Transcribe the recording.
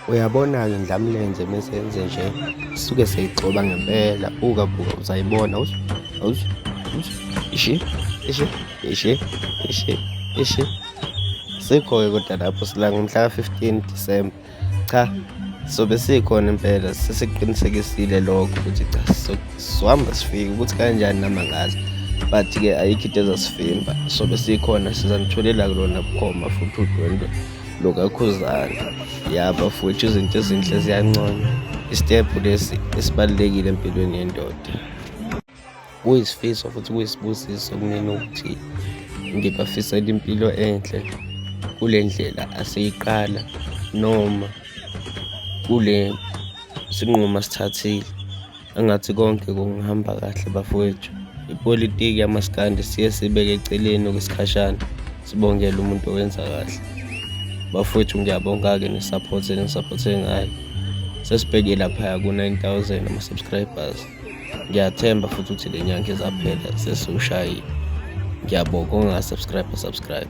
Uyabona-ke Ndlamlenze mese enze nje suke seyigxoba ngempela. Buka buka uzayibona uzwa awuzwa uzwa ishi ishi ishi ishi ishi. Sikho-ke kodwa lapho sila ngomhla ka-15 December. Cha sobe sikhona impela sesiqinisekisile lokho ukuthi cha sohamba sifike ukuthi kanjani nami angazi, but-ke ayikho into ezasivimba, sobe sikhona sizanitholela kulona bukhoma futhi udwendwe lukaKhuzani. Ya bafowethu, izinto ezinhle ziyanconywa, isitephu lesi esibalulekile empilweni yendoda. Kuyisifiso futhi kuyisibusiso kumina ukuthi ngibafisela impilo enhle kule ndlela aseyiqala noma kule sinqumo asithathile. Engathi konke kungahamba kahle bafowethu. Ipolitiki yamaskandi siye sibeke eceleni okwesikhashana, sibongele umuntu owenza kahle. Bafowethu ngiyabonga-ke ne-support eningisaphothe ngayo. Sesibheke laphaya ku-9,000 ama-subscribers. Ngiyathemba futhi ukuthi le nyanga izaphela sesiwushayile. Ngiyabonga onga-subscribe, subscribe.